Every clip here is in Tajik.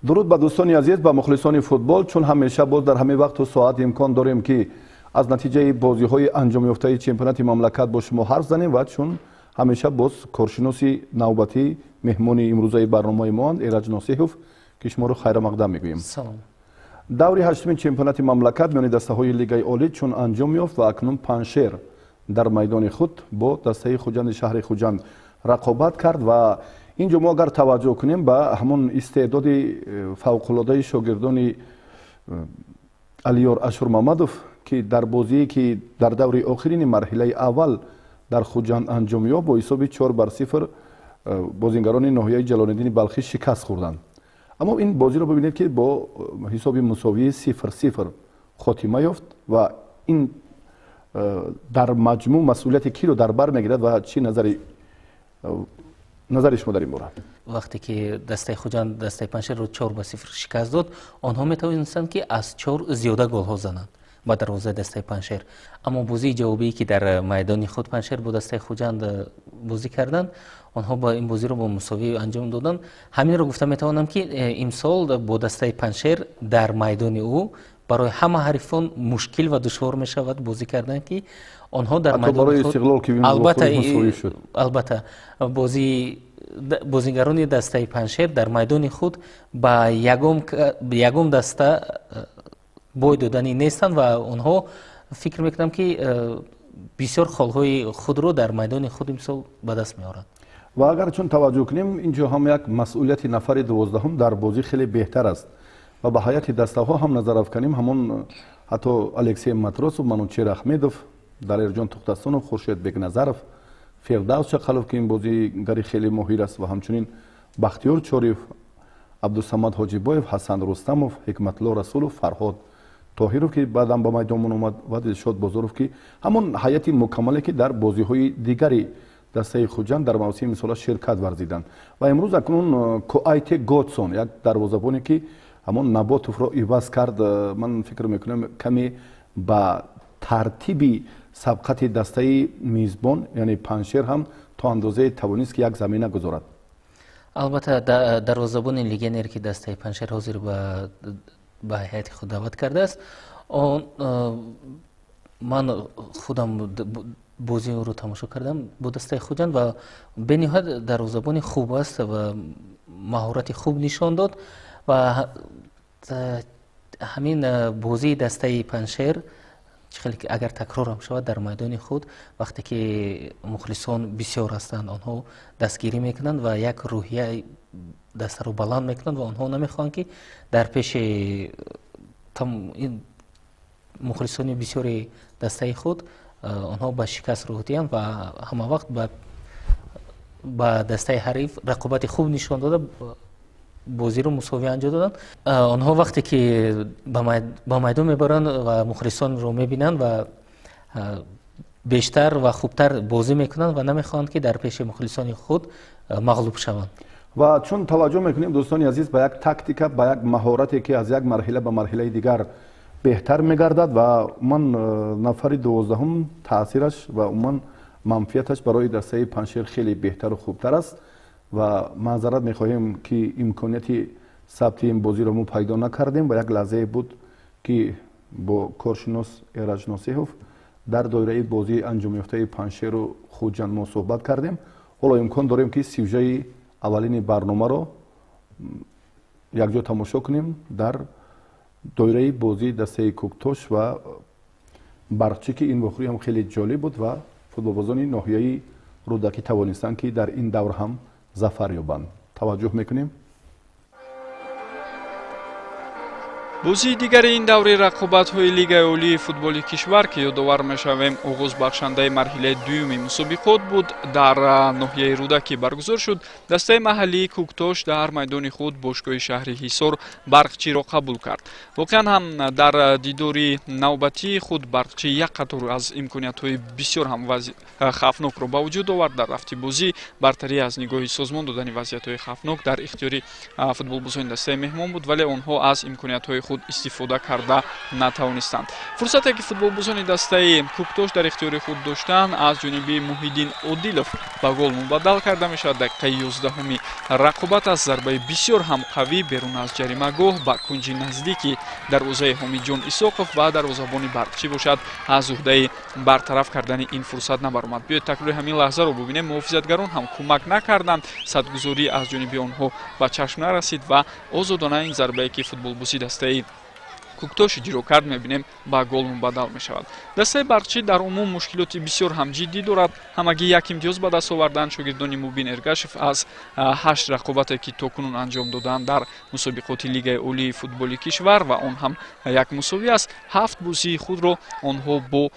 Дуруд ба дӯстони азиз, ба мухлисони футбол. Чун ҳамеша боз дар ҳамин вақту соат имкон дорем, ки аз натиҷаи бозиҳои анҷомёфтаи чемпионати мамлакат бо шумо ҳарф занем ва чун ҳамеша боз коршиноси навбатӣ меҳмони имрӯзаи барномаи моанд, Эраҷ Носиҳов, ки шуморо хайрамақдам мегӯем. Салом. Даври ҳаштуми чемпионати мамлакат миёни дастаҳои Лигаи Олӣ чун анҷом ёфт ва акнун Паншер дар майдони худ бо дастаи Хуҷанди шаҳри Хуҷанд рақобат кард ва инҷо мо агар таваҷҷӯҳ кунем ба ҳамон истеъдоди фавқулодаи шогирдони Алиёр Ашурмамадов, ки дар бозие, ки дар даври охирини марҳилаи аввал дар Хуҷанд анҷом ёфт, бо ҳисоби 4-0 бозингарони ноҳияи Ҷалолиддини Балхӣ шикаст хӯрданд. Аммо ин бозиро бибинед, ки бо ҳисоби мусовии 0-0 хотима ёфт ва ин дар маҷмӯъ масъулияти киро дар бар мегирад ва чӣ назари шумо дар ин бора? Вақте ки дастаи Хуҷанд дастаи Паншерро 4-0 шикаст дод, онҳо метавонистанд, ки аз чор зиёда голҳо зананд ба дарвозаи дастаи Паншер. Аммо бозии ҷавобие, ки дар майдони худ Паншер бо дастаи Хуҷанд бозӣ карданд, онҳо ба ин бозиро бо мусовӣ анҷом доданд. Ҳаминро гуфта метавонам, ки имсол бо дастаи Паншер дар майдони ӯ барои ҳама ҳарифон мушкил ва душвор мешавад бозӣ кардан, ки онҳо дар майдони худ, албатта, бозигарони дастаи Паншер дар майдони худ ба ягон даста бой доданӣ нестанд ва онҳо фикр мекунам, ки бисёр холҳои худро дар майдони худ имсол ба даст меоранд. Ва агар чун таваҷҷӯҳ кунем, инҷо ҳам як масъулияти нафари 12-ум дар бозӣ хеле беҳтар аст ва ба ҳайати дастаҳо ҳам назар афканем, ҳамон ҳатто Алексей Матросов, Манучер Ахмедов, Далерҷон Тухтасонов, Хуршед Бекназаров, Фирдавс Чақалов, ки ин бозигари хеле моҳир аст, ва ҳамчунин Бахтиёр Чориев, Абдусамад Ҳоҷибоев, Ҳасан Рустамов, Ҳикматулло Расулов, Фарҳод Тоҳиров, ки баъдан ба майдон омад, ва Дилшод Бозоров, ки ҳамон ҳайати мукаммале, ки дар бозиҳои дигари дастаи Хуҷанд дар мавсими имсола ширкат варзиданд. Ва имрӯз акнун Коайте Годсон, як дарвозабоне, ки ҳамон Наботовро иваз кард, ман фикр мекунам, каме ба тартиби сабқати дастаи мизбон, яъне Паншер, ҳам то андозае тавонист, ки як замина гузорад. Албатта, дарвозабони легионер, ки дастаи Паншер ҳозир ба ҳайати худ даъват кардааст, он ман худам бозии ӯро тамошо кардам бо дастаи Хуҷанд ва бениҳоят дарвозабони хуб аст ва маҳорати хуб нишон дод. Ва ҳамин бозии дастаи Паншер, хеле ки агар такрорам шавад дар майдони худ, вақте ки мухлисон бисёр ҳастанд, онҳо дастгирӣ мекунанд ва як рӯҳияи дастаро баланд мекунанд ва онҳо намехоҳанд, ки дар пеши мухлисони бисёри дастаи худ онҳо ба шикаст рӯ диҳанд ва ҳама вақт ба дастаи ҳариф рақобати хуб нишон дода, бозиро мусовӣ анҷом доданд. Онҳо вақте ки ба майдон мебаранд ва мухлисонро мебинанд ва бештар ва хубтар бозӣ мекунанд ва намехоҳанд, ки дар пеши мухлисони худ мағлуб шаванд. Ва чун таваҷҷӯҳ мекунем, дӯстони азиз, ба як тактика, ба як маҳорате, ки аз як марҳила ба марҳилаи дигар беҳтар мегардад ва умуман нафари 12-ум таъсираш ва умуман манфиаташ барои дастаи Паншер хеле беҳтару хубтар аст. Ва маъзарат мехоҳем, ки имконияти сабти ин бозиро мо пайдо накардем ва як лаҳзае буд, ки бо коршинос Эраҷ Носиҳов дар доираи бозии анҷомёфтаи Паншеру Хуҷанд мо суҳбат кардем. Ҳоло имкон дорем, ки сюжаи аввалини барномаро якҷо тамошо кунем дар доираи бозии дастаи Кӯктош ва Барқчӣ, ки ин вохӯрӣ ҳам хеле ҷолиб буд ва футболбозони ноҳияи Рӯдакӣ тавонистанд, ки дар ин давр ҳам зафар ёбанд. Таваҷҷӯҳ мекунем. Бозии дигари ин даври рақобатҳои Лигаи Олии футболи кишвар, ки ёдовар мешавем, оғозбахшандаи марҳилаи дуюми мусобиқот буд, дар ноҳияи Рӯдакӣ баргузор шуд. Дастаи маҳаллии Кӯктош дар майдони худ бошгоҳи шаҳри Ҳисор Барқчиро қабул кард. Воқеан ҳам дар дидори навбатии худ Барқчӣ як қатор аз имкониятҳои бисёр ҳам хавфнокро ба вуҷуд овард. Дар рафти бозӣ бартарӣ аз нигоҳи созмон додани вазъиятҳои хавфнок дар ихтиёри футболбозони дастаи меҳмон буд, вале онҳо аз имкониятҳои худ худ истифода карда натавонистанд. Фурсате ки футболбозони дастаи Кӯктош дар ихтиёри худ доштанд, аз ҷониби Муҳиддин Одилов ба гол мубаддал карда мешавад. Дақиқаи 11-уми рақобат аз зарбаи бисёр ҳам қавӣ берун аз ҷаримагоҳ ба кунҷи наздики дарвозаи Ҳомидҷон Исоқов ва дарвозабони Барқчӣ бошад, аз уҳдаи бартараф кардани ин фурсат набаромад. Биёед такрори ҳамин лаҳзаро бубинем. Муҳофизатгарон ҳам кӯмак накарданд, садгузорӣ аз ҷониби онҳо ба чашм нарасид ва озодона ин зарбае ки футболбози дастаи Кӯктош иҷро кард, мебинем, ба гол мубаддал мешавад. Дастаи Барқчӣ дар умум мушкилоти бисёр ҳам ҷиддӣ дорад. Ҳамагӣ як имтиёз ба даст оварданд шогирдони Мубин Эргашев аз 8 рақобате ки то кунун анҷом доданд дар мусобиқоти Лигаи олии футболи кишвар, ва он ҳам як мусовӣ аст. 7 бозии худро онҳо бо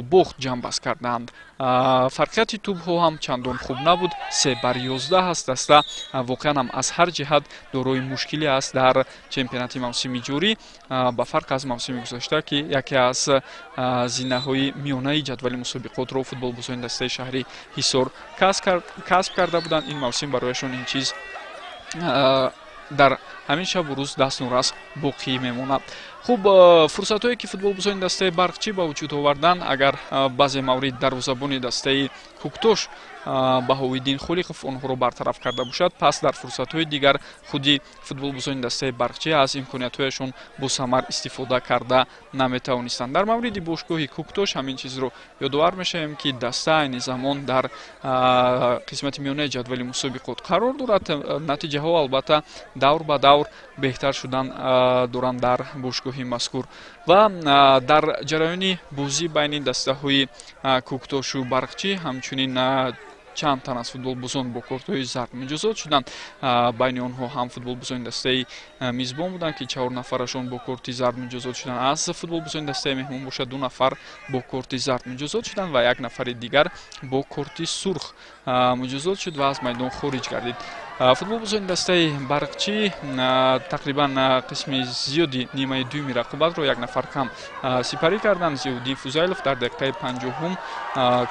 бохт ҷамъбаст карданд. Фарқияти тӯбҳо ҳам чандон хуб набуд, 3-11 аст. Даста воқеан ҳам аз ҳар ҷиҳат дорои мушкиле аст дар чемпионати мавсими ҷорӣ, ба фарқ аз мавсими гузашта, ки яке аз зинаҳои миёнаи ҷадвали мусобиқотро футболбозони дастаи шаҳри Ҳисор касб карда буданд. Ин мавсим барояшон ин чиз дар ҳамин шабу рӯз дастнорас боқӣ мемонад. Хуб, фурсатҳое ки футболбозони дастаи Барқчӣ ба вуҷуд оварданд, агар баъзе маврид дарвозабони дастаи Кӯктош Баҳовиддин Холиқов онҳоро бартараф карда бошад, пас дар фурсатҳои дигар худи футболбозони дастаи Барқчӣ аз имкониятҳояшон босамар истифода карда наметавонистанд. Дар мавриди бошгоҳи Кӯктош ҳамин чизро ёдовар мешавем, ки даста айни замон дар қисмати миёнаи ҷадвали мусобиқот қарор дорад. Натиҷаҳо албатта давр ба давр беҳтар шудан доранд дар бошгоҳи мазкур. Ва дар ҷараёни бозӣ байни дастаҳои Кӯктошу Барқчӣ ҳамчунин чанд тан аз футболбозон бо кортҳои зард муҷозот шуданд. Байни онҳо ҳам футболбозони дастаи мизбон буданд, ки 4 нафарашон бо корти зард муҷозот шуданд. Аз футболбозони дастаи меҳмон бошад, 2 нафар бо корти зард муҷозот шуданд ва 1 нафари дигар бо корти сурх муҷозот шуд ва аз майдон хориҷ гардид. Футболбозони дастаи Барқчӣ тақрибан қисми зиёди нимаи дуюми рақобатро 1 нафар кам сипарӣ карданд. Зиёддин Фузайлов дар дақиқаи 50-ум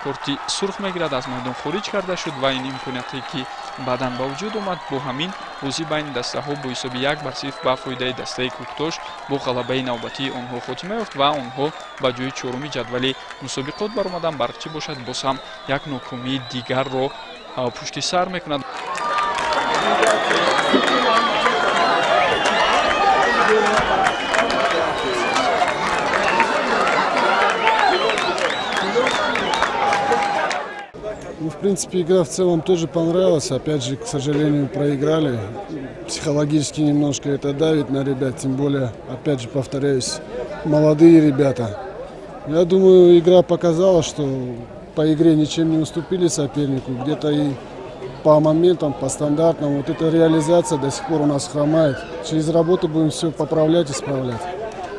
корти сурх мегирад, аз майдон хориҷ карда шуд ва ин имконияте ки баъдан ба вуҷуд омад, бо ҳамин бозӣ байни дастаҳо бо ҳисоби 1-0 ба фоидаи дастаи Кӯктош бо ғалабаи навбатии онҳо хотима ёфт ва онҳо ба ҷои 4-уми ҷадвали мусобиқот баромаданд. Барқчӣ бошад, боз ҳам як нокомии дигарро пушти сар мекунад. Ну, в принципе, игра в целом тоже понравилась. Опять же, к сожалению, проиграли. Психологически немножко это давит на ребят. Тем более, опять же, повторяюсь, молодые ребята. Я думаю, игра показала, что по игре ничем не уступили сопернику. Где-то и по моментам, по стандартам. Вот эта реализация до сих пор у нас хромает. Через работу будем все поправлять и исправлять.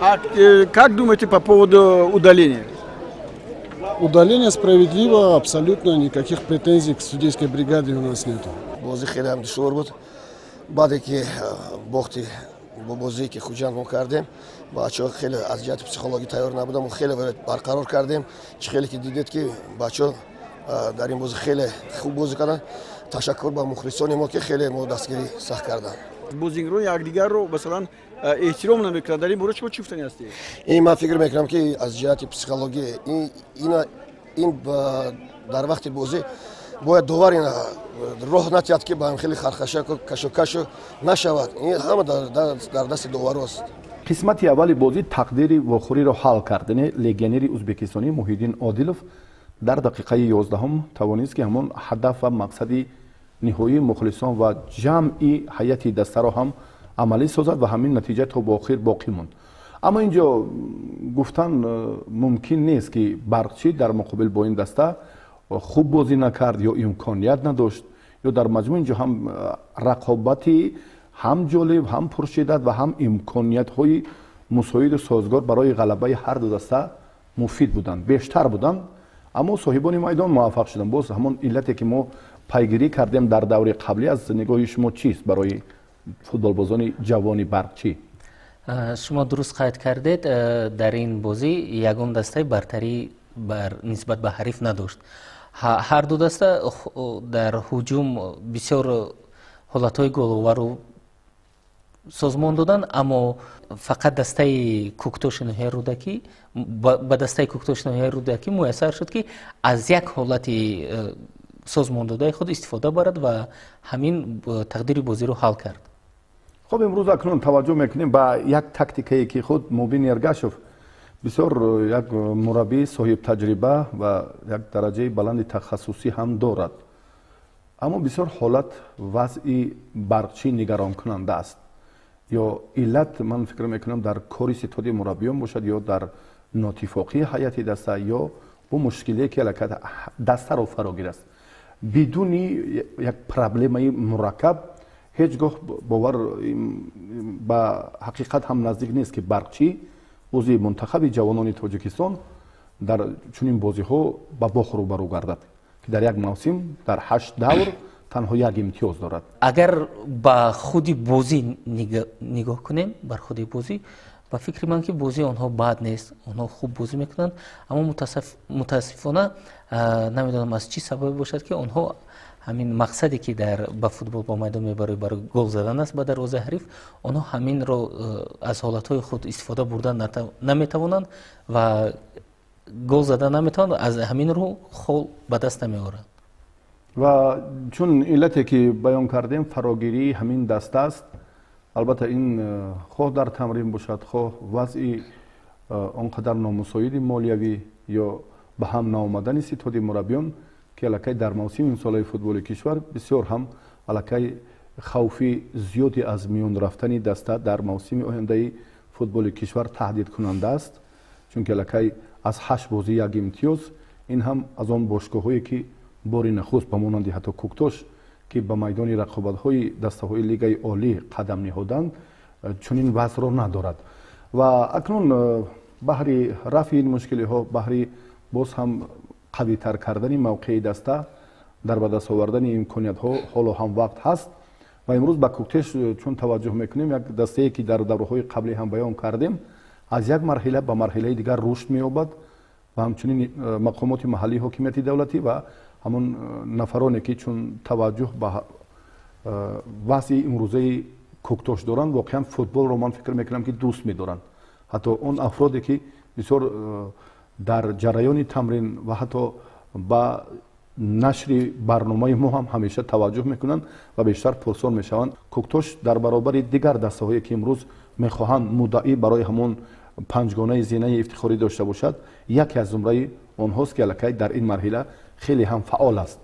А как думаете по поводу удаления? Удаление справедливо, абсолютно никаких претензий к судейской бригаде у нас нету. Бозӣ хеле ҳам душвор буд. Баъде ки бохти бо бозие ки Хуҷанд мо кардем, бачаҳо хеле аз ҷиҳати психологӣ тайёр набуданд, мо хеле барқарор кардем. Чӣ хеле ки дидед, ки бачаҳо дар ин бозӣ хеле хуб бозӣ карданд. Ташаккур ба мухлисони мо, ки хеле мо дастгирӣ сахт карданд. Бозигарон якдигарро масалан эҳтиром намекунанд. Дар ин бора шумо чӣ гуфтанӣ ҳастед? Ин ман фикр мекунам, ки аз ҷиҳати психологӣ ин дар вақти бозӣ бояд довар ин роҳ натиҳад, ки ба ҳам хеле хархаша кашокашу нашавад. Ин ҳама дар дасти доварост. Қисмати аввали бозӣ тақдири вохӯриро ҳал кард. Яъне легионери ӯзбекистонӣ Муҳиддин Одилов дар дақиқаи 11-ум тавонист, ки ҳамон ҳадаф ва мақсади ниҳоии мухлисон ва ҷамъи ҳайати дастаро ҳам амалӣ созад ва ҳамин натиҷа то ба охир боқӣ монд. Аммо инҷо гуфтан мумкин нест, ки Барқчӣ дар муқобил бо ин даста хуб бозӣ накард ё имконият надошт, ё дар маҷмӯъ инҷо ҳам рақобати ҳам ҷолиб, ҳам пуршиддат ва ҳам имкониятҳои мусоиду созгор барои ғалабаи ҳар ду даста муфид буданд, бештар буданд. Аммо соҳибони майдон муваффақ шуданд. Боз ҳамон иллате ки мо пайгирӣ кардем дар даври қаблӣ, аз нигоҳи шумо чист барои футболбозони ҷавони Барқчӣ? Шумо дуруст қайд кардед, дар ин бозӣ ягон дастаи бартарӣ нисбат ба ҳариф надошт. Ҳар ду даста дар ҳуҷум бисёр ҳолатҳои головару Созмон доданд, аммо фақат дастаи Кӯктоши ноҳияи Рӯдакӣ ба дастаи Кӯктоши ноҳияи Рӯдакӣ муяссар шуд, ки аз як ҳолати созмондодаи худ истифода барад ва ҳамин тақдири бозиро ҳал кард. Хуб, имрӯз акнун таваҷҷӯҳ мекунем ба як тактикае, ки худ Мубин Эргашев бисёр як мураббии соҳибтаҷриба ва як дараҷаи баланди тахассусӣ ҳам дорад, аммо бисёр ҳолат вазъи барқчӣ нигаронкунанда аст. Ё иллат, ман фикр мекунам, дар кори ситоди мураббиён бошад, ё дар нотифоқии ҳайати даста, ё бо мушкилие, ки аллакай дастаро фарогир аст. Бидуни як проблемаи мураккаб ҳеҷ гоҳ бовар ба ҳақиқат ҳам наздик нест, ки Барқчӣ, узви мунтахаби ҷавонони Тоҷикистон, дар чунин бозиҳо ба бох рӯбарӯ гардад, ки дар як мавсим дар 8 давр танҳо як имтиёз дорад. Агар ба худи бозӣ нигоҳ кунем, бар худи бозӣ, ба фикри ман, ки бозии онҳо бад нест, онҳо хуб бозӣ мекунанд, аммо мутаассифона намедонам, аз чӣ сабабе бошад, ки онҳо ҳамин мақсаде, ки дар ба футбол ба майдон мебарӣ, барои гол задан аст ба дарвозаи ҳариф, онҳо ҳаминро аз ҳолатҳои худ истифода бурда наметавонанд ва гол зада наметавонанд, аз ҳамин рӯ хол ба даст намеоранд. Ва чун иллате, ки баён кардем, фарогирии ҳамин даста аст. Албатта, ин хоҳ дар тамрин бошад, хоҳ вазъи он қадар номусоиди молиявӣ ё ба ҳам наомадани ситоди мураббиён, ки аллакай дар мавсими имсолаи футболи кишвар бисёр ҳам аллакай хавфи зиёде аз миён рафтани даста дар мавсими ояндаи футболи кишвар таҳдидкунанда аст, чунки аллакай аз 8 бозӣ як имтиёз. Ин ҳам аз он бошгоҳҳое, ки бори нахуст, ба монанди ҳатто Кӯктош, ки ба майдони рақобатҳои дастаҳои Лигаи Олӣ қадам ниҳоданд, чунин вазъро надорад. Ва акнун баҳри рафъи ин мушкилиҳо, баҳри боз ҳам қавитар кардани мавқеи даста, дар ба даст овардани имкониятҳо ҳоло ҳам вақт ҳаст. Ва имрӯз ба Кӯктеш чун таваҷҷӯҳ мекунем, як дастае, ки дар давраҳои қаблӣ ҳам баён кардем, аз як марҳила ба марҳилаи дигар рушд меёбад ва ҳамчунин мақомоти маҳаллии ҳокимияти давлатӣ ва ҳамон нафароне, ки чун таваҷҷӯҳ ба вазъи имрӯзаи Кӯктош доранд, воқеан футболро, ман фикр мекунам, ки дӯст медоранд. Ҳатто он афроде, ки бисёр дар ҷараёни тамрин ва ҳатто ба нашри барномаи мо ҳам ҳамеша таваҷҷӯҳ мекунанд ва бештар пурсон мешаванд. Кӯктош дар баробари дигар дастаҳое, ки имрӯз мехоҳанд муддаӣ барои ҳамон панҷгонаи зинаи ифтихорӣ дошта бошад, яке аз зумраи онҳост, ки аллакай дар ин марҳила хеле ҳам фаъол аст.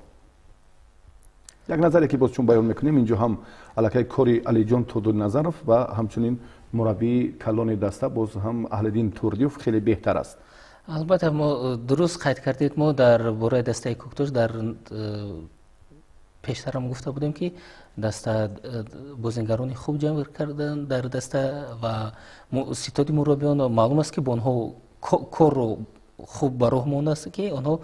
Як назаре, ки боз чун баён мекунем, инҷо ҳам аллакай кори Алиҷон Тодурназаров ва ҳамчунин мураббии калони даста, боз ҳам Аҳлиддин Турдиёв, хеле беҳтар аст. Албатта, мо дуруст қайд кардед, мо дар бораи дастаи Кӯктош дар пештарам гуфта будем, ки даста бозингарони хуб ҷамъ карданд дар даста ва ситоди мураббиён, маълум аст, ки бо онҳо корро хуб ба роҳ мондааст, ки онҳо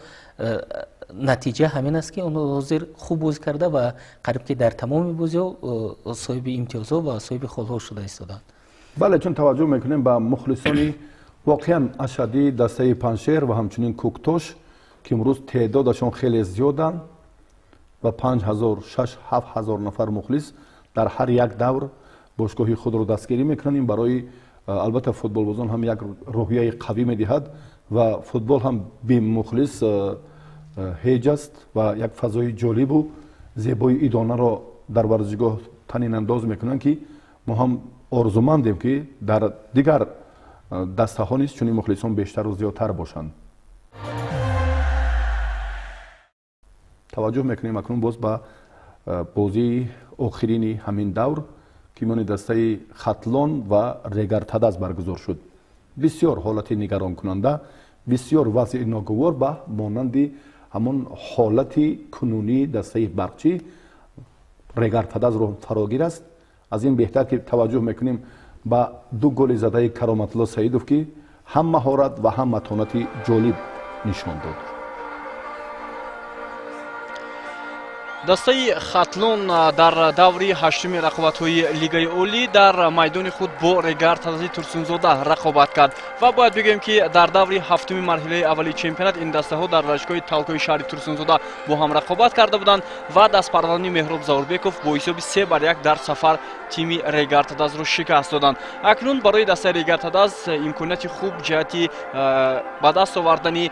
натиҷа ҳамин аст, ки онҳо ҳозир хуб бозӣ карда ва қариб ки дар тамоми бозиҳо соҳиби имтиёзҳо ва соҳиби холҳо шуда истоданд. Бале, чун таваҷҷӯҳ мекунем ба мухлисони воқеан ашаддии дастаи Панҷшер ва ҳамчунин Кӯктош, ки имрӯз теъдодашон хеле зиёданд ва 5000, 6, 7000 нафар мухлис дар ҳар як давр бошгоҳи худро дастгирӣ мекунанд. Ин барои, албатта, футболбозон ҳам як рӯҳияи қавӣ медиҳад ва футбол ҳам бемухлис ҳеҷ аст ва як фазои ҷолибу зебои идонаро дар варзишгоҳ танинандоз мекунанд, ки мо ҳам орзумандем, ки дар дигар дастаҳо низ чунин мухлисон бештару зиёдтар бошанд. Таваҷҷӯҳ мекунем акнун боз ба бозии охирини ҳамин давр, ки миёни дастаи Хатлон ва Регартадаз баргузор шуд. Бисёр ҳолати нигаронкунанда, бисёр вазъи ногувор, ба монанди ҳамон ҳолати кунунии дастаи Барқчӣ Регартадазро фарогир аст. Аз ин беҳтар, ки таваҷҷӯҳ мекунем ба ду голи задаи Кароматулло Саидов, ки ҳам маҳорат ва ҳам матонати ҷолиб нишон дод. Дастаи Хатлон дар даври ҳаштуми рақобатҳои Лигаи Олӣ дар майдони худ бо Регар Тадази Турсунзода рақобат кард ва бояд бигӯем, ки дар даври ҳафтуми марҳилаи аввали чемпионат ин дастаҳо дар варзишгоҳи Талкои шаҳри Турсунзода бо ҳам рақобат карда буданд ва дастпарварони Меҳроб Заурбеков бо ҳисоби 3-1 дар сафар тими Регар Тадазро шикаст доданд. Акнун барои дастаи Регар Тадаз имконияти хуб ҷиҳати ба даст овардани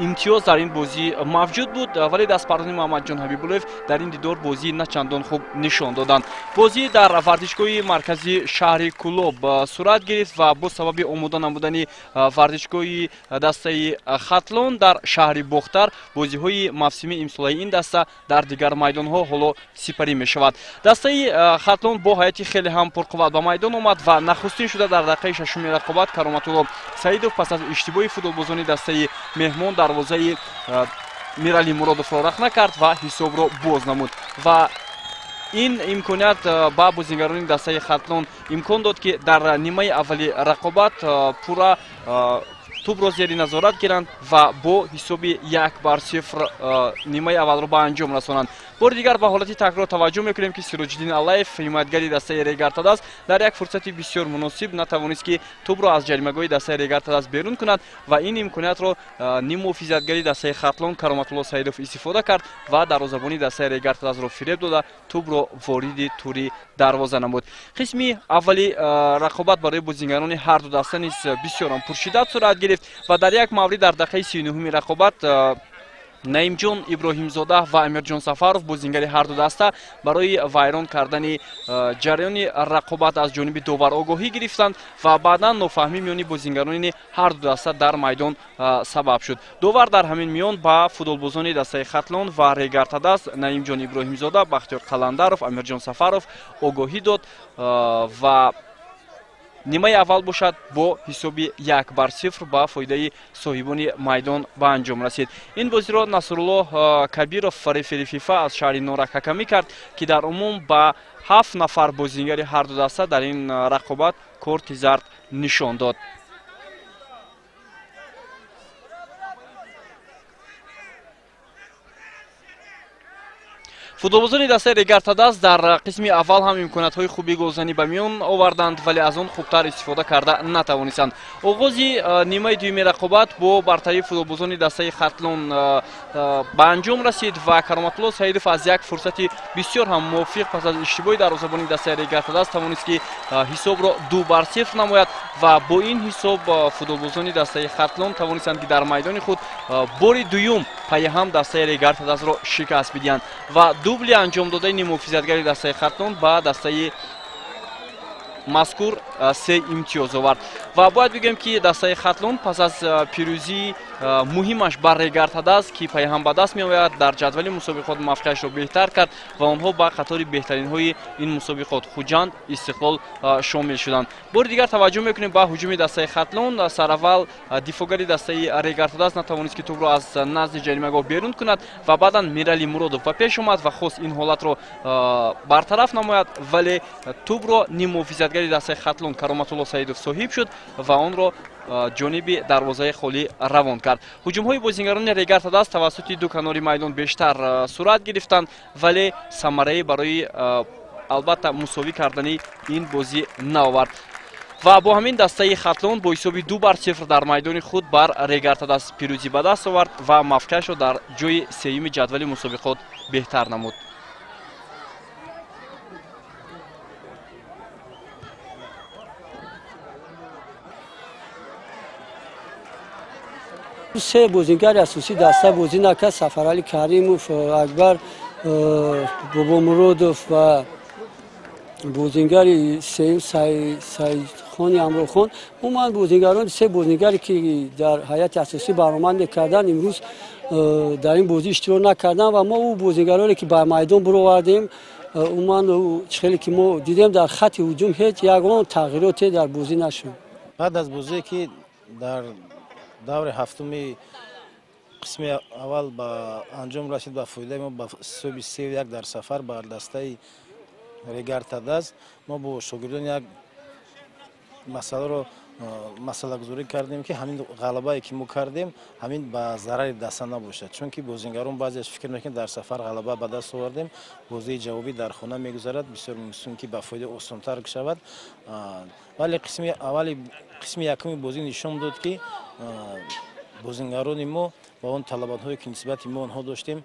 имтиёз дар ин бозӣ мавҷуд буд, вале дастпарварони Муҳаммадҷон Ҳабибуллоев дар ин дидор бозӣ начандон хуб нишон доданд. Бозӣ дар варзишгоҳи марказии шаҳри Кӯлоб сурат гирифт ва бо сабаби омода намудани варзишгоҳи дастаи Хатлон дар шаҳри Бохтар бозиҳои мавсимии имсолаи ин даста дар дигар майдонҳо ҳоло сипарӣ мешавад. Дастаи Хатлон бо ҳайати хеле ҳам пурқувват ба майдон омад ва нахустин шуда дар дақиқаи шашуми рақобат Кароматулло Саидов пас аз иштибоҳи футболбозони дастаи меҳмон дарвозаи Мирали Муродовро рахна кард ва ҳисобро боз намуд ва ин имконият ба бозигарони дастаи Хатлон имкон дод, ки дар нимаи аввали рақобат пурра тӯбро зери назорат гиранд ва бо ҳисоби 1-0 нимаи аввалро ба анҷом расонанд. Бори дигар ба ҳолати такрор таваҷҷӯҳ мекунем, ки Сироҷиддин Аллаев, ҳимоятгари дастаи Регар Тадаз, дар як фурсати бисёр муносиб натавонист, ки тӯбро аз ҷаримагоҳи дастаи Регар Тадаз берун кунад ва ин имкониятро ниммуҳофизатгари дастаи Хатлон Кароматулло Саидов истифода кард ва дарвозабони дастаи Регар Тадазро фиреб дода тӯбро вориди тури дарвоза намуд. Қисми аввали рақобат барои бозигарони ҳар ду даста низ бисёрам пуршиддат сурат гирифт ва дар як маврид дар дақиқаи 39-уми рақобат Наимҷон Иброҳимзода ва Амирҷон Сафаров, бозингари ҳар ду даста, барои вайрон кардани ҷараёни рақобат аз ҷониби довар огоҳӣ гирифтанд ва баъдан нофаҳмӣ миёни бозингарони ҳар ду даста дар майдон сабаб шуд. Довар дар ҳамин миён ба футболбозони дастаи Хатлон ва Регар Тадаз Наимҷон Иброҳимзода, Бахтиёр Қаландаров, Амирҷон Сафаров огоҳӣ дод ва нимаи аввал бошад бо ҳисоби 1-0 ба фоидаи соҳибони майдон ба анҷом расид. Ин бозиро Насрулло Кабиров, рефери ФИФА аз шаҳри Норак ҳакамӣ кард, ки дар умум ба 7 нафар бозингари ҳар ду даста дар ин рақобат корти зард нишон дод. Футболбозони дастаи Регар Тадаз дар қисми аввал ҳам имкониятҳои хуби голзанӣ ба миён оварданд, вале аз он хубтар истифода карда натавонистанд. Оғози нимаи дуюми рақобат бо бартарии футболбозони дастаи Хатлон ба анҷом расид ва Кароматулло Саидов аз як фурсати бисёр ҳам мувофиқ пас аз иштибоҳи дарвозабони дастаи Регар Тадаз тавонист, ки ҳисобро 2-0 намояд ва бо ин ҳисоб футболбозони дастаи Хатлон тавонистанд, ки дар майдони худ бори дуюм пайи ҳам дастаи Регар Тадазро шикаст бидиҳанд ва дубли анҷом додаи ниммуҳофизатгари дастаи Хатлон ба дастаи мазкур 3 имтиёз овард. Ва бояд бигӯем, ки дастаи Хатлон пас аз пирӯзии муҳимаш бар Регар Тадаз, ки пайҳам ба даст меояд, дар ҷадвали мусобиқот мавқеашро беҳтар кард ва онҳо ба қатори беҳтаринҳои ин мусобиқот Хуҷанд, Истиқлол шомил шуданд. Бори дигар таваҷҷӯҳ мекунем ба ҳуҷуми дастаи Хатлон. Сараввал дифоъгари дастаи Регар Тадаз натавонист, ки тӯбро аз назди ҷаримагоҳ берун кунад ва баъдан Мирали Муродов ба пеш омад ва хост ин ҳолатро бартараф намояд, вале тӯбро ниммуҳофизатгари дастаи Хатлон Кароматулло Саидов соҳиб шуд ва онро ҷониби дарвозаи холӣ равон кард. Ҳуҷумҳои бозингарони Регар Тадаз тавассути ду канори майдон бештар сурат гирифтанд, вале самарае барои албатта мусовӣ кардани ин бозӣ наовард. Ва бо ҳамин дастаи Хатлон бо ҳисоби 2-0 дар майдони худ бар Регар Тадаз пирӯзӣ ба даст овард ва мавқеашро дар ҷои сеюми ҷадвали мусобиқот беҳтар намуд. Се бозингари асосӣ даста бозӣ накард: Сафарали Каримов, Акбар Бобомуродов ва бозингари сеюм Саидхони Амрохон. Умуман бозингарон, се бозингаре ки дар ҳайати асосӣ баромад мекарданд, имрӯз дар ин бозӣ иштирок накарданд ва мо ӯ бозингароне ки ба майдон баровардем, умуман хеле ки мо дидем дар хатти ҳуҷум ҳеҷ ягон тағйироте дар бозӣ нашуд. Баъд аз бозие ки дар даври ҳафтуми қисми аввал ба анҷом расид ба фоидаи мо ба ҳисоби 3-1 дар сафар бар дастаи Регар Тадаз, мо бо шогирдон як Масъаларо масъалагузорӣ кардем, ки ҳамин ғалабае, ки мо кардем, ҳамин ба зарари даста набошад, чунки бозингарон баъзеаш фикр мекунанд, дар сафар ғалаба ба даст овардем, бозии ҷавобӣ дар хона мегузарад, бисёр мумкин ки ба фоида осонтар шавад. Вале қисми аввали, қисми якуми бозӣ нишон дод, ки бозингарони мо ба он талаботҳое, ки нисбати мо онҳо доштем,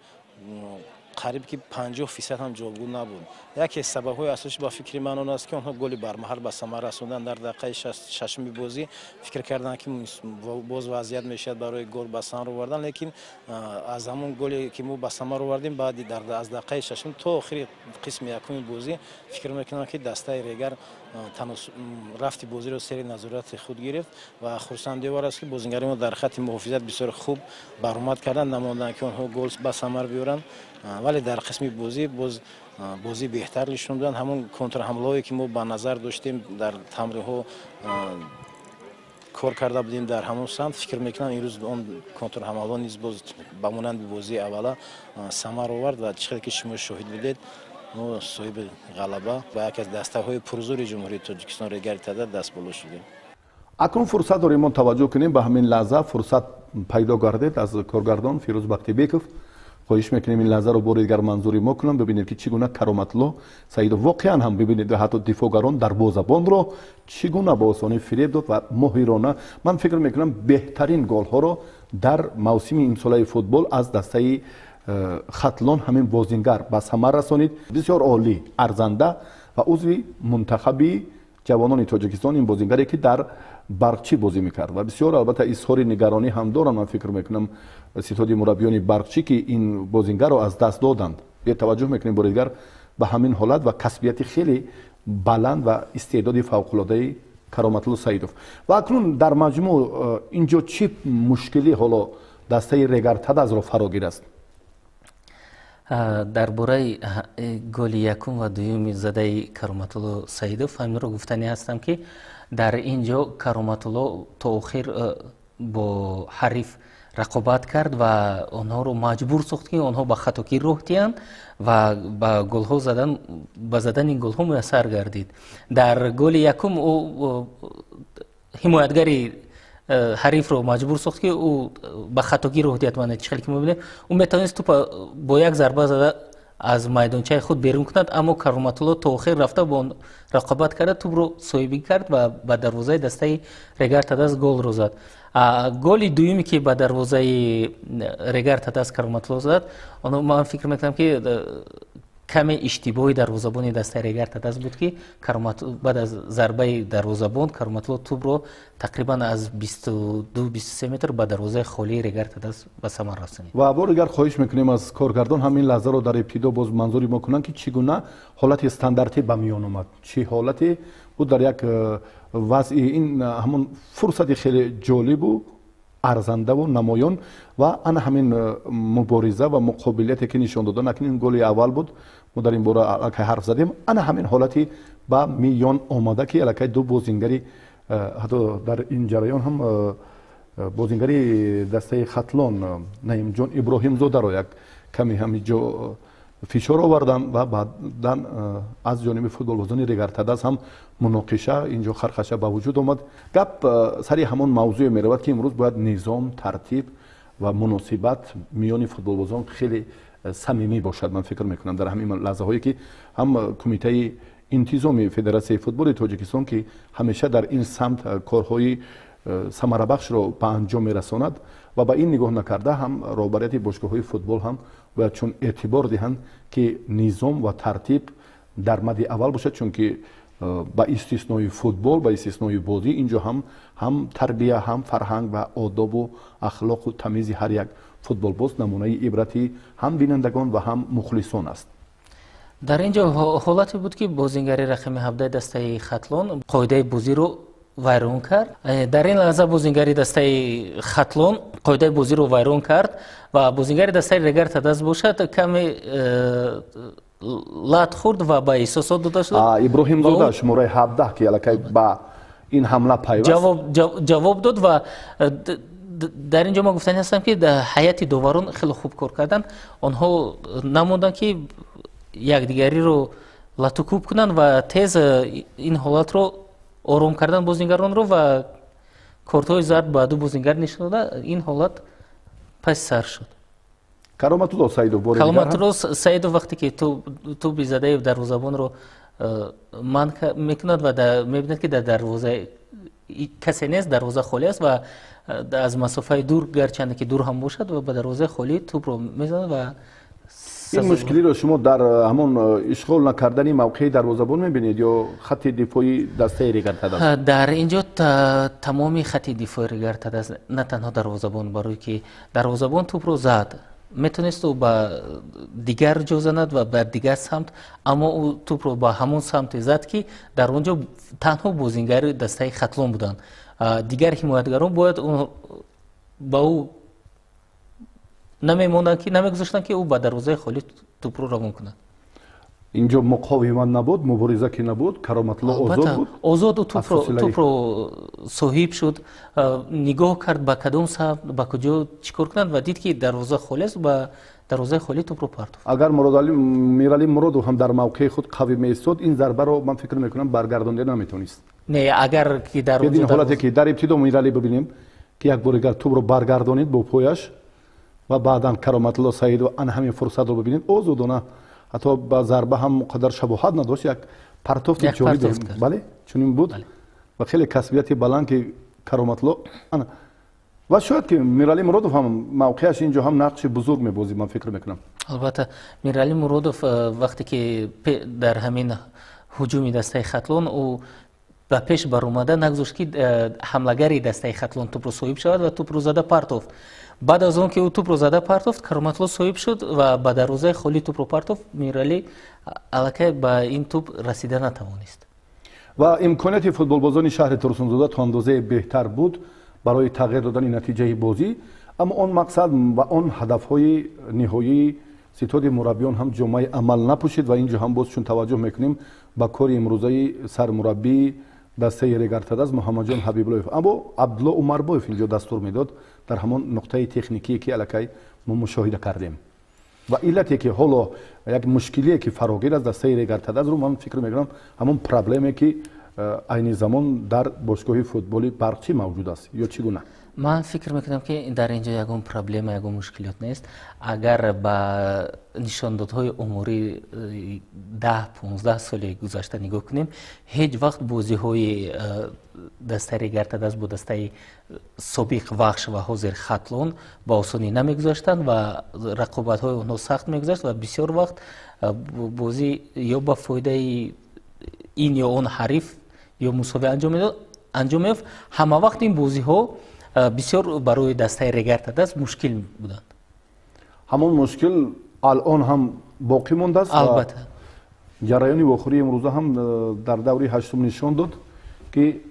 қариб ки 50% ҳам ҷавобгӯ набуд. Яке аз сабабҳои асосӣ, ба фикри ман, он аст, ки онҳо голи бармаҳал ба самар расонданд дар дақиқаи шашуми бозӣ. Фикр карданд, ки боз вазъият мешавад барои гол ба самар овардан, лекин аз ҳамон голе, ки мо ба самар овардем, баъди аз дақиқаи шашум то охири қисми якуми бозӣ, фикр мекунам, ки дастаи Регар рафти бозиро сери назорати худ гирифт. Ва хурсандиовар аст, ки бозингарони мо дар хатти муҳофизат бисёр хуб баромад карданд, намонданд, ки онҳо гол ба самар биёранд. Вале дар қисми бозӣ боз бозӣ беҳтар нишон доданд. Ҳамон контрҳамлаҳое, ки мо ба назар доштем, дар тамринҳо кор карда будем дар ҳамон самт, фикр мекунам, имрӯз он контрҳамлаҳо низ боз ба монанди бозии аввала самар овард. Ва чӣ хеле ки шумо шоҳид будед, мо соҳиби ғалаба ба яке аз дастаҳои пурзури Ҷумҳурии Тоҷикистон, Регари Тада, дастболо шудем. Акнун фурсат дорем, мо таваҷҷӯҳ кунем ба ҳамин лаҳза. Фурсат пайдо гардед аз коргардон Фирӯз Бахтибеков. Хоҳиш мекунем, ин лаҳзаро бори дигар манзури мо кунам. Бибинед, ки чӣ гуна Кароматло Саидов воқеан ҳам, бибинед, ҳатто дифоъгарон, дарвозабонро чӣ гуна ба осонӣ фиреб дод ва моҳирона. Ман фикр мекунам, беҳтарин голҳоро дар мавсими имсолаи футбол аз дастаи Хатлон ҳамин бозингар ба самар расонид. Бисёр олӣ, арзанда ва узви мунтахаби ҷавонони Тоҷикистон, ин бозингаре, ки дар Барқчӣ бозӣ мекард. Ва бисёр, албатта, изҳори нигаронӣ ҳам дорам. Ман фикр мекунам, ситоди мураббиёни Барқчӣ, ки ин бозингарро аз даст доданд. Таваҷҷӯҳ мекунем бори дигар ба ҳамин ҳолат ва касбияти хеле баланд ва истеъдоди фавқулодаи Кароматулло Саидов. Ва акнун дар маҷмӯъ ин ҷо чӣ мушкилӣ ҳоло дастаи Регар Тадазро фарогир аст? Дар бораи голи якум ва дуюми задаи Кароматулло Саидов ҳаминро гуфтанӣ ҳастам, ки дар ин ҷо Кароматулло то охир бо ҳариф рақобат кард ва онҳоро маҷбур сохт, ки онҳо ба хатокӣ роҳ диҳанд, ва ба голҳо задан, ба задани голҳо муяссар гардид. Дар голи якум ӯ ҳимоятгари ҳарифро маҷбур сохт, ки ӯ ба хатогӣ роҳ диҳад. Мана, чӣ хеле ки мебинем, ӯ метавонист тӯпа бо як зарба зада аз майдончаи худ берун кунад, аммо Кароматулло то охир рафта, бо он рақобат карда, тӯбро соҳибӣ кард ва ба дарвозаи дастаи Регар Тадаз голро зад. Голи дуюме, ки ба дарвозаи Регар Тадаз Кароматулло зад, ман фикр мекунам, ки каме иштибоҳи дарвозабони дастаи Регар Тадаз буд, ки баъд аз зарбаи дарвозабон Кароматулло тӯбро тақрибан аз 22-23 метр ба дарвозаи холии Регар Тадаз ба самар расонид. Ва бори дигар хоҳиш мекунем аз коргардон, ҳамин лаҳзаро дар ибтидо боз манзури мо кунанд, ки чӣ гуна ҳолати стандартӣ ба миён омад, чӣ ҳолате буд дар як вазъи ин ҳамон фурсати хеле ҷолибу арзандаву намоён ва ана ҳамин мубориза ва муқобилияте, ки нишон додан. Акнун ин голи аввал буд, мо дар ин бора аллакай ҳарф задем. Ана ҳамин ҳолати ба миён омада, ки аллакай ду бозингари, ҳатто дар ин ҷараён ҳам бозингари дастаи Хатлон Наимҷон Иброҳимзодаро як каме ҳамин ҷо фишор оварданд ва баъдан аз ҷониби футболбозони Регартадаз ҳам муноқиша, инҷо хархаша ба вуҷуд омад. Гап сари ҳамон мавзӯе меравад, ки имрӯз бояд низом, тартиб ва муносибат миёни футболбозон хеле самимӣ бошад. Ман фикр мекунам, дар ҳамин лаҳзаҳое, ки ҳам Кумитаи интизоми Федератсияи футболи Тоҷикистон, ки ҳамеша дар ин самт корҳои самарабахшро ба анҷом мерасонад, ва ба ин нигоҳ накарда, ҳам роҳбарияти бошгоҳҳои футбол ҳам бояд чун эътибор диҳанд, ки низом ва тартиб дар мади аввал бошад, чунки ба истиснои футбол, ба истиснои бозӣ, инҷо ҳам тарбия, ҳам фарҳанг ва одобу ахлоқу тамизи ҳар як футболбоз намунаи ибрати ҳам бинандагон ва ҳам мухлисон аст. Дар ин ҷо ҳолате буд, ки бозингари рақами 17 дастаи Хатлон қоидаи бозиро вайрон кард. Дар ин лаҳза бозингари дастаи Хатлон қоидаи бозиро вайрон кард ва бозингари дастаи Регар Тадаз бошад, каме лат хӯрд ва ба эҳсосот дода шуд. Иброҳимзода, шумораи 17, ки аллакай ба ин ҳамла пайваст. Ҷавоб дод. Ва дар ин ҷо ман гуфтанӣ ҳастам, ки ҳайати доварон хеле хуб кор карданд. Онҳо намонданд, ки якдигариро латукӯб кунанд, ва тез ин ҳолатро Ором кардан бозингаронро ва кортҳои зард ба ду бозингар нишон дода, ин ҳолат паси сар шуд. Кароматулло Саидов бори дигар. Кароматулло Саидов вақте ки тӯби задаи дарвозабонро манъ мекунад ва мебинад, ки дар дарвоза касе нест, дарвоза холӣ аст ва аз масофаи дур, гарчанде ки дур ҳам бошад, ва ба дарвозаи холӣ тӯбро мезанад ва ин мушкилиро шумо дар ҳамон ишғол накардани мавқеи дарвозабон мебинед ё хатти дифоии дастаи Регар-ТадАЗ? Дар ин ҷо тамоми хатти дифои Регар-ТадАЗ, на танҳо дарвозабон, барои ки дарвозабон тӯбро зад, метавонист ӯ ба дигар ҷо занад ва ба дигар самт, аммо ӯ тӯбро ба ҳамон самте зад, ки дар он ҷо танҳо бозингари дастаи Хатлон буданд. Дигар ҳимоятгарон бояд ба ӯ намемонданд, ки намегузоштанд, ки ӯ ба дарвозаи холӣ тӯбро равон кунад. Инҷо муқовимат набуд, мубориза ки набуд, Кароматулло озод буд. Озод, ӯ тӯбро соҳиб шуд, нигоҳ кард ба кадом самт, ба куҷо чӣ кор кунад ва дид, ки дарвоза холӣ аст, ба дарвозаи холӣ тӯбро партофт. Агар Мирали Муродов ҳам дар мавқеи худ қавӣ меистод, ин зарбаро ман фикр мекунам баргардонда наметавонист. Не, агар ки дар ин ҳолате ки дар ибтидо Мирали бибинем, ки як бори дигар тӯбро баргардонид бо пояш ва баъдан Кароматулло Саидов ан ҳамин фурсатро бибинед, озодона, ҳатто ба зарба ҳам қадар шабоҳат надошт, як партофти ҷолиб, бале, чунин буд ва хеле касбияти баланд, ки Кароматулло ва шояд ки Мирали Муродов ҳам мавқеаш инҷо ҳам нақши бузург мебозид, ман фикр мекунам. Албатта, Мирали Муродов вақте ки дар ҳамин ҳуҷуми дастаи Хатлон ӯ ба пеш баромада нагузошт, ки ҳамлагари дастаи Хатлон тӯбро соҳиб шавад ва тӯбро зада партофт. Баъд аз он ки ӯ тӯбро зада партофт, Кароматулло соҳиб шуд ва ба дарвозаи холӣ тӯбро партофт. Мирали аллакай ба ин тӯб расида натавонист. Ва имконияти футболбозони шаҳри Турсунзода то андозае беҳтар буд барои тағйир додани натиҷаи бозӣ, аммо он мақсад ва он ҳадафҳои ниҳоии ситоди мураббиён ҳам ҷомаи амал напӯшид ва инҷо ҳам боз чун таваҷҷӯҳ мекунем ба кори имрӯзаи сармураббии дастаи Регар-ТадАЗ Муҳаммадҷон Ҳабибуллоев, аммо Абдулло Умарбоев инҷо дастур медод дар ҳамон нуқтаи техникие, ки аллакай мо мушоҳида кардем ва иллате ки ҳоло як мушкилие ки фарогир аст дастаи Регар-ТадАЗро, ман фикр мекунам ҳамон проблеме, ки айни замон дар бошгоҳи футболи Барқчӣ мавҷуд аст, ё чӣ гуна? Ман фикр мекунам, ки дар ин ҷо ягон проблема, ягон мушкилот нест. Агар ба нишондодҳои умурии 10-15 соли гузашта нигоҳ кунем, ҳеҷ вақт бозиҳои дастаи Регар-ТадАЗ бо дастаи собиқ Вахш ва ҳозир Хатлон ба осонӣ намегузаштанд ва рақобатҳои онҳо сахт мегузашт ва бисёр вақт бозӣ ё ба фоидаи ин ё он ҳариф ё мусовӣ анҷом меёфт. Ҳама вақт ин бозиҳо бисёр барои дастаи Регар-ТадАЗ мушкил буданд. Ҳамон мушкил алон ҳам боқӣ мондааст. Албатта. Ҷараёни вохӯрии имрӯза ҳам дар даври ҳаштум нишон дод, ки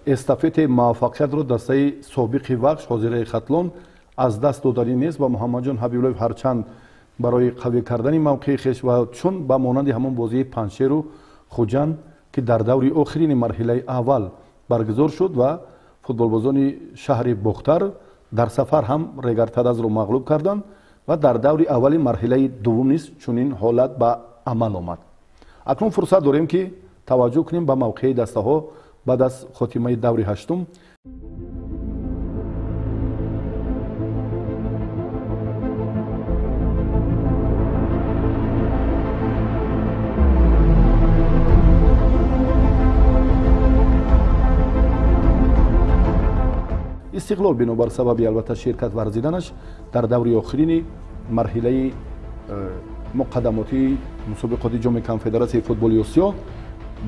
эстафетаи муваффақиятро дастаи собиқи Вахш, ҳозираи Хатлон, аз даст доданӣ нест ва Муҳаммадҷон Ҳабибуллоев ҳарчанд барои қавӣ кардани мавқеи хеш ва чун ба монанди ҳамон бозии Панҷшеру Хуҷанд, ки дар даври охирини марҳилаи аввал баргузор шуд ва футболбозони шаҳри Бохтар дар сафар ҳам Регар-ТадАЗро мағлуб карданд ва дар даври аввали марҳилаи дуввум низ чунин ҳолат ба амал омад. Акнун фурсат дорем, ки таваҷҷӯҳ кунем ба мавқеи дастаҳо баъд аз хотимаи даври ҳаштум. Истиқлол бинобар сабаби албатта ширкат варзиданаш дар даври охирини марҳилаи муқаддамотии мусобиқоти ҷоми конфедератсияи футболи Осиё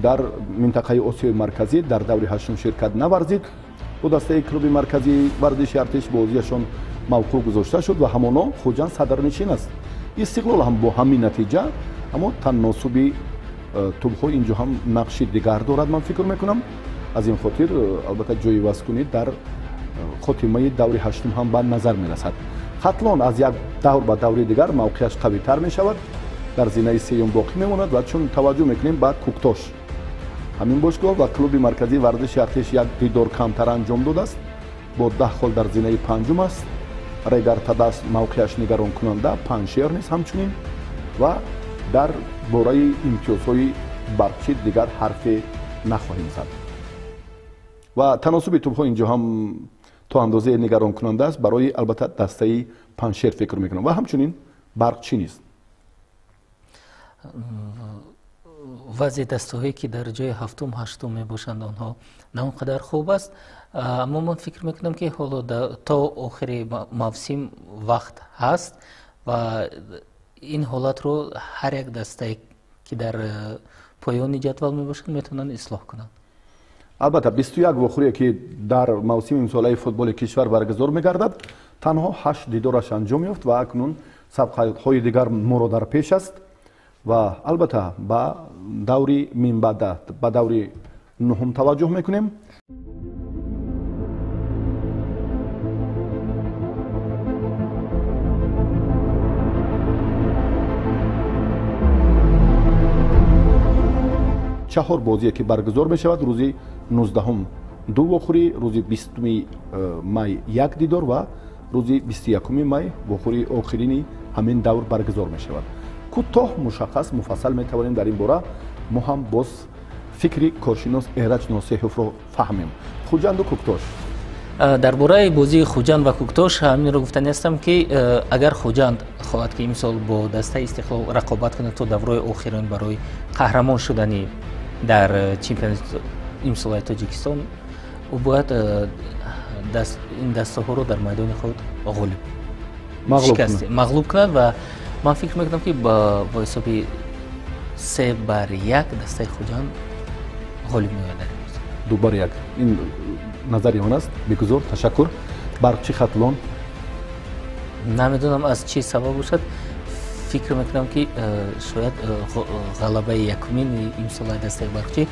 дар минтақаи Осиёи Марказӣ дар даври ҳаштум ширкат наварзид. Бо дастаи клуби марказии варзиши Артиш бозиашон мавқуф гузошта шуд ва ҳамоно Хуҷанд садрнишин аст. Истиқлол ҳам бо ҳамин натиҷа, аммо танносуби тӯбҳо инҷо ҳам нақши дигар дорад, ман фикр мекунам. Аз ин хотир албатта ҷойивазкунӣ дар хотимаи даври ҳаштум ҳам ба назар мерасад. Хатлон аз як давр ба даври дигар мавқеаш қавитар мешавад, дар зинаи сеюм боқӣ мемонад ва чун таваҷҷӯҳ мекунем ба Куктош, ҳамин бошгоҳ ва клуби марказии варзиши Артиш як дидор камтар анҷом додааст, бо 10 хол дар зинаи панҷум аст. Регар-ТадАЗ мавқеаш нигаронкунанда, Панҷшер низ ҳамчунин ва дар бораи имтиёзҳои Барқчӣ дигар ҳарфе нахоҳем зад. Ва таносуби тӯбҳо инҷо ҳам то андозае нигаронкунанда аст барои албатта дастаи Панҷшер фикр мекунам ва ҳамчунин Барқчӣ низ. Вазъи дастаҳое ки дар ҷои ҳафтум ҳаштум мебошанд онҳо на он қадар хуб аст, аммо ман фикр мекунам ки ҳоло то охири мавсим вақт ҳаст ва ин ҳолатро ҳар як дастае ки дар поёни ҷадвал мебошанд метавонанд ислоҳ кунанд. Албатта 21 вохӯрие ки дар мавсими имсолаи футболи кишвар баргузор мегардад, танҳо 8 дидораш анҷом ёфт ва акнун сабқатҳои дигар моро дар пеш аст ва албатта ба даври минбаъда ба даври нуҳум таваҷҷӯҳ мекунем. Чаҳор бозие ки баргузор мешавад рӯзи 19 ду вохӯрӣ, рӯзи 20 май як дидор ва рӯзи 21 май вохӯрии охирини ҳамин давр баргузор мешавад. Кӯтоҳ мушаххас муфассал метавонем дар ин бора мо ҳам боз фикри коршинос Эраҷ Носеҳовро фаҳмем. Хуҷанду Кӯктош. Дар бораи бозии Хуҷанд ва Кӯктош ҳаминро гуфтани ҳастам ки агар Хуҷанд хоҳад ки имсол бо дастаи Истиқлол рақобат кунад то давраи охирин барои қаҳрамон шудани дар чемпионати имсолаи Тоҷикистон, ӯ бояд ин дастаҳоро дар майдони худ ғолиб мағлуб кунад ва ман фикр мекунам ки бо ҳисоби 3-1 дастаи Хуҷанд ғолиб меояд дар ин бозӣ. 2-1 ин назари он аст. Бигузор, ташаккур. Барқчи Хатлон. Намедонам аз чӣ сабаб бошад, фикр мекунам ки шояд ғалабаи якумини имсолаи дастаи Барқчӣ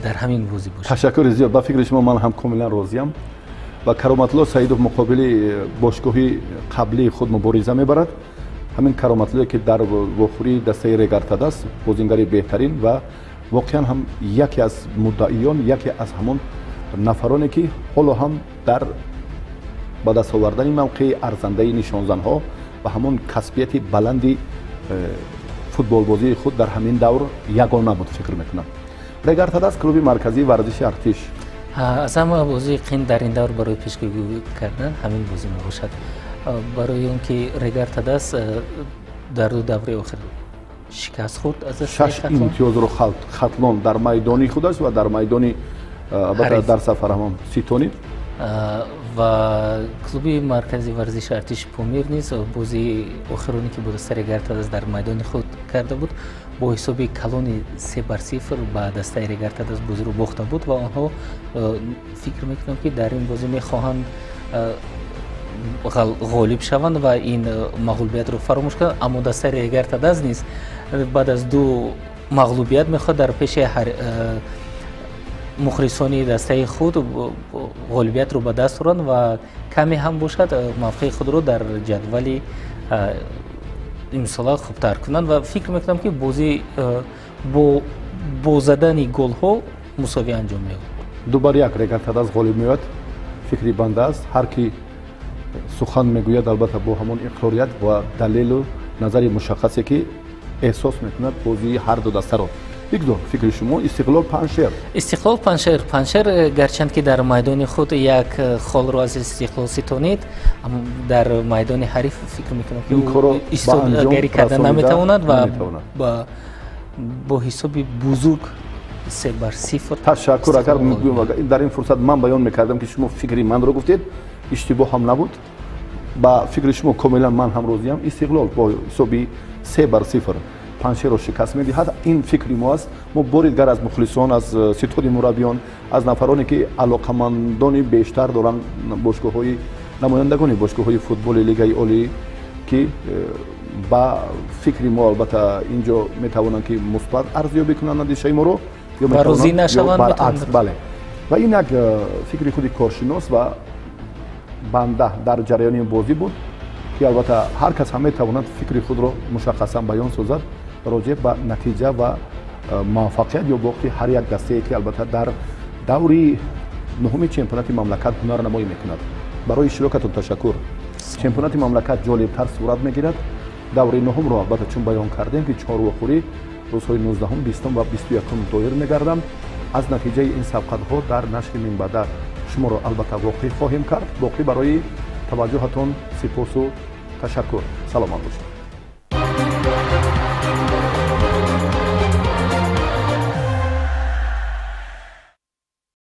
дар ҳамин бозӣ бошад. Ташаккури зиёд. Ба фикри шумо ман ҳам комилан розиям ва Кароматлло Саидов муқобили бошгоҳи қаблии худ мубориза мебарад. Ҳамин Кароматллое ки дар вохӯрии дастаи Регартадас бозингари беҳтарин ва воқеан ҳам яке аз муддаиён, яке аз ҳамон нафароне ки ҳоло ҳам дар ба даст овардани мавқеи арзандаи нишонзанҳо ва ҳамон касбияти баланди футболбозии худ дар ҳамин давр ягона буд фикр мекунам. Регартадас клуби марказии варзиши Артиш. Аз ҳама бозии қин дар ин давр барои пешгӯӣ кардан ҳамин бозӣ мебошад. Барои он ки Регартадас дар ду давраи охир шикаст хӯрд аз дастаи 6 имтиёзро Хатлон дар майдони худаш ва дар майдони дар сафар ҳамон ситонид. Ва клуби марказии варзиши Артиши Помир низ бозии охироне ки бо дастаи Регартадас дар майдони худ карда буд бо ҳисоби калони 3-0 ба дастаи Регартадас бозиро бохта буд ва онҳо фикр мекунам ки дар ин бозӣ мехоҳанд ғолиб шаванд ва ин мағлубиятро фаромӯш кунанд. Аммо дастаи Регартадас низ баъд аз ду мағлубият мехоҳад дар пеши мухлисони дастаи худ ғолибиятро ба даст оранд ва каме ҳам бошад мавқеи худро дар ҷадвали имсола хубтар кунанд ва фикр мекунам ки бозӣ бо задани голҳо мусовӣ анҷом меёбад. 2-1 Регартадас ғолиб меояд. Фикри банда аст. Ҳар ки сухан мегӯяд албатта бо ҳамон иқрорият ва далелу назари мушаххасе ки эҳсос мекунад бозии ҳар ду дастаро. Бигзор фикри шумо. Истиқлол Панҷшер. Истиқлол Панҷшер. Панҷшер гарчанд ки дар майдони худ як холро аз Истиқлол ситонид, аммо дар майдони ҳариф фикр мекунам ки истодагарӣ карда наметавонад ва бо ҳисоби бузург 3-0. Ташаккур. Агар дар ин фурсат ман баён мекардам ки шумо фикри манро гуфтед, иштибоҳ ҳам набуд. Ба фикри шумо комилан ман ҳам розиям. Истиқлол бо ҳисоби 3-0 Панҷшерро шикаст медиҳад. Ин фикри мо аст. Мо бори дигар аз мухлисон, аз ситоди мураббиён, аз нафароне ки алоқамандони бештар доранд бошгоҳҳои намояндагони бошгоҳҳои футболи Лигаи Олӣ ки ба фикри мо албатта инҷо метавонанд ки мусбат арзёбӣ кунанд андешаи моро ё розӣ нашаванд, баръакс. Бале, ва ин як фикри худи коршинос ва банда дар ҷараёни бозӣ буд ки албатта ҳар кас ҳам метавонад фикри худро мушаххасан баён созад роҷеъ ба натиҷа ва муваффақият ё бохти ҳар як дастае ки албатта дар даври нуҳуми чемпионати мамлакат ҳунарнамоӣ мекунад. Барои иштирокатон ташаккур. Чемпионати мамлакат ҷолибтар сурат мегирад. Даври нуҳумро албатта чун баён кардем ки чор вохӯрӣ рӯзҳои 19, 20 ва 21 доир мегарданд. Аз натиҷаи ин сабқатҳо дар нашри минбаъда шуморо албатта воқиф хоҳем кард. Боқӣ барои таваҷҷӯҳатон сипосу ташаккур. Саломат бошед.